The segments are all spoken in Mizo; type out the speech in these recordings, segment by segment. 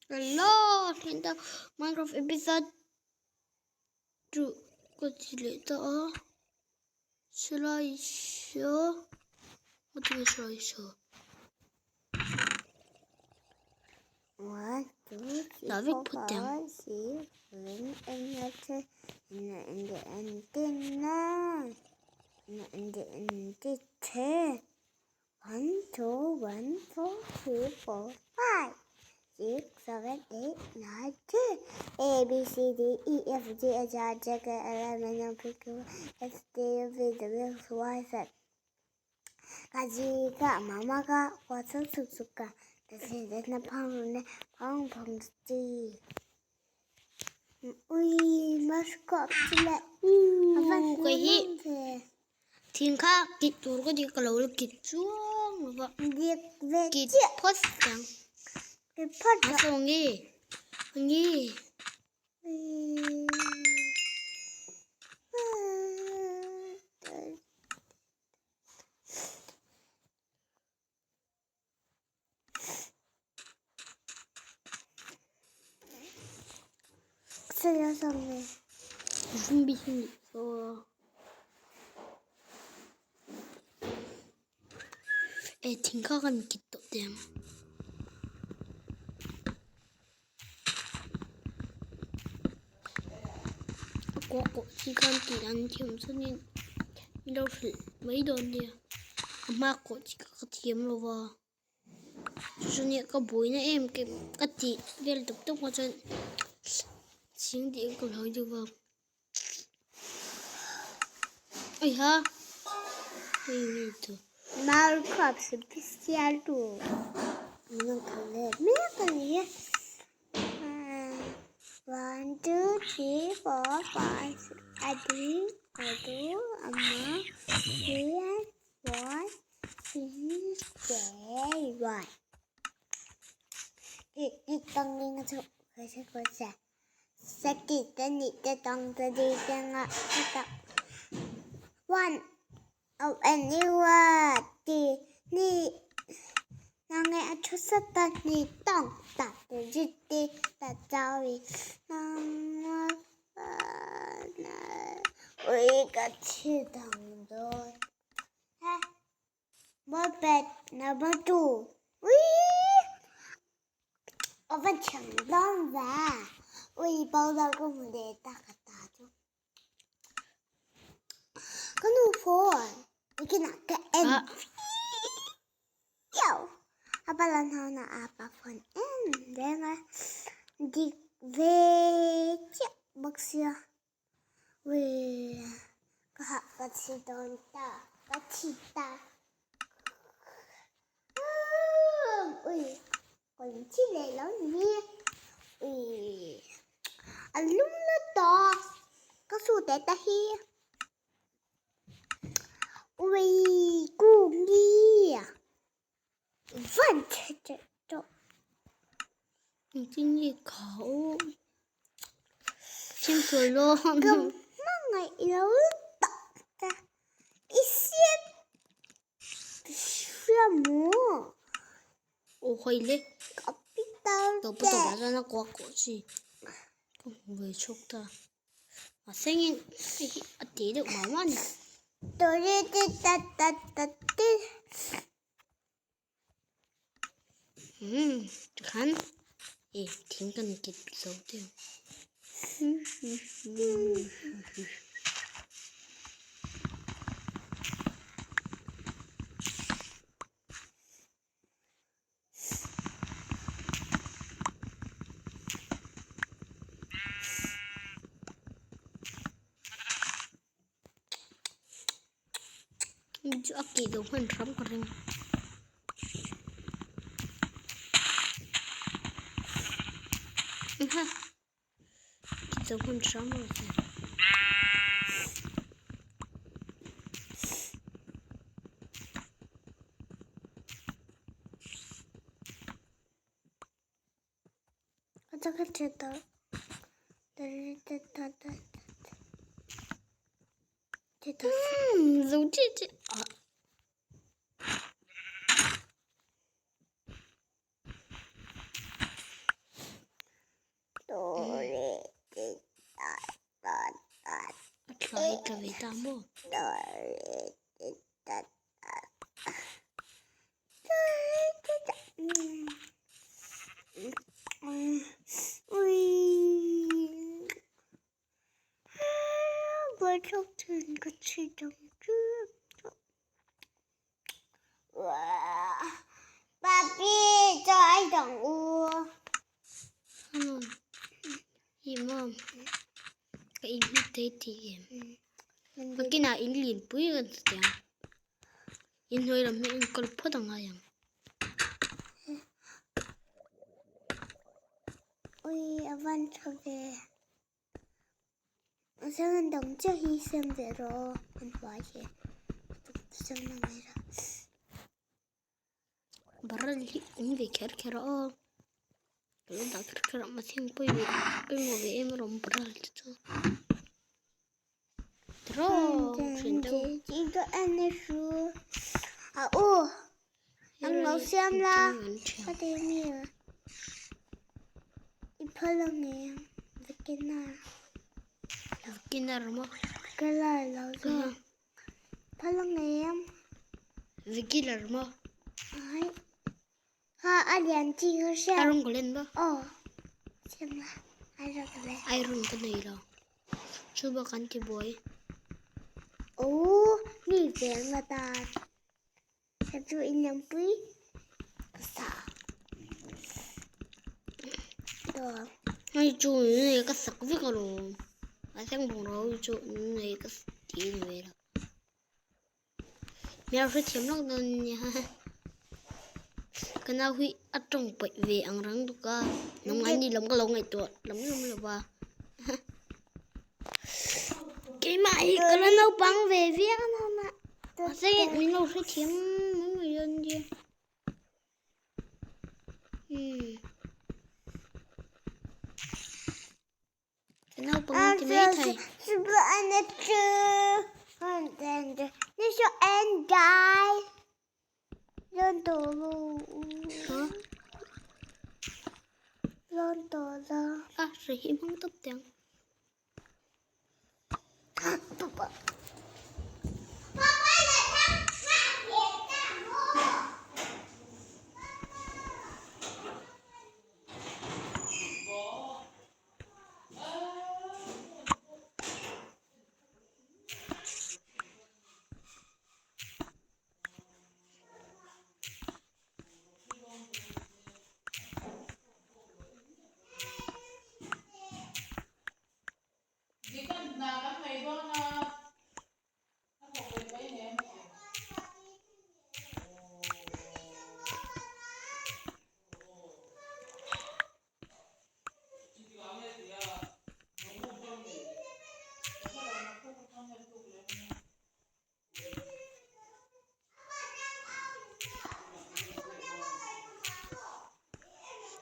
Hello, thleng ta Minecraft episode 2 ka ti leh ta a. Slide show. Ka ti slide show. 1, 2, 3, David 4, put them. 5, 6, 7, 8, 9, 10, 10, 9, 9, 10, 1, 2, 1, 2, 3, 4, 5, 6, 7, 8, 9, 10. A, B, C, D, E, F, G, H, I, J, K, L, M, N, O, P, Q, S, T, U, V, W, X, Y, Z. 嘎叽嘎，妈妈嘎，火车出出嘎，但是在那胖呢，胖胖的。Ui, mascot le. U cái hi thing kha kit tur ka ti ka lo la kit chuang lova Việc về kit chuyện phawt ang cái phật a saw nge nge 틀려서네. 무슨 빛이 있어 e thing kha kan kit tawh teh ang. A kawh kawh chi khan tih an thiam chuanin min lo hrilh mai dawn nia a hma kawh chi kha ka thiam lo va chu chu nia ka buaina em em ka tih vel tawp tawp kha chuan chhing tih ka hlau deuh va ai ha hei nge tu. Minecraft special 2. 1, 2, 3, 4, 5, 6, 아들, 아들, 엄마, 3, 4, 3, 4, 1. 이 땅이가 저, 그것이 그것이. 새끼, 떼니, 떼, 땅, 떼, 디, 땡아, 떼, 1, oh, and you are, 디, 니, 人家出世的你懂得的日的的遭遇，让我那我一个去当中，哎，我被那么多，喂，我被抢到了，我一包到个我的大个大就，可怒婆，你给哪个 M？ ah Yo, apalan na apa phone en denga di ve che boxia we ka ka chi don ta ka chi ta ui còn chi này nó gì ui à lum nó to có su để ta hi ui cu nghi vẫn chết chết 今日考清楚咯。咁乜嘢有得嘅一些什么？我会嘞，我知道都不懂马上那刮过去，未出的。啊，声音啊，跌得慢慢的。嘟嘟哒哒哒嘟。嗯，看，哎，听个你给走掉。chu a kih lo hman hram ka ring. Ha kih lo hman hram rawh se. 어떻게 됐다.哒哒哒哒。 zo che che ah. I tla ve ta maw? Ka in hmu thei tih em? Nakinah in lianpui kan ti teh ang. In hnuai lam hi enkawl phawt a ngai ang. Ui a van tha ve. Sang an dang chiah hi siam ve rawh aw an huai hi. Sang na ngai ra. Barrel hi awm ve kher kher a aw. Ka lo dah kher kher a mahse ang pawi ve pawimawh ve em alawm barrel te chu. A u ang lo siam la ka ti mi i phal ang em beginner beginner maw ka la lo zawk phal ang em beginner maw ai ha a lian chi ka hria iron golem maw aw siam la iron golem iron ka nei lo Chu bak an ti buai. Aw mi veng atan ka chu in lampui ka sa tawh. Hei chu nei ka sak vek alawm. A thleng bungrau chu nei ka ti ni ve lo. Hmel hrethiam lawk dawn nia. Ka nau hi a tawng paih ve ang rang tuk a. Nangmah ni lam ka lo ngaihtuah lam lam lo va. Keimah hi ka la naupang ve viau a. Mahse min lo hrethiam mai mai dawn nia. Hmm. Ka naupang ti mai thei. A hri hi hmang tawp teh ang.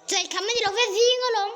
Chạy khám anh lo về riêng alawm.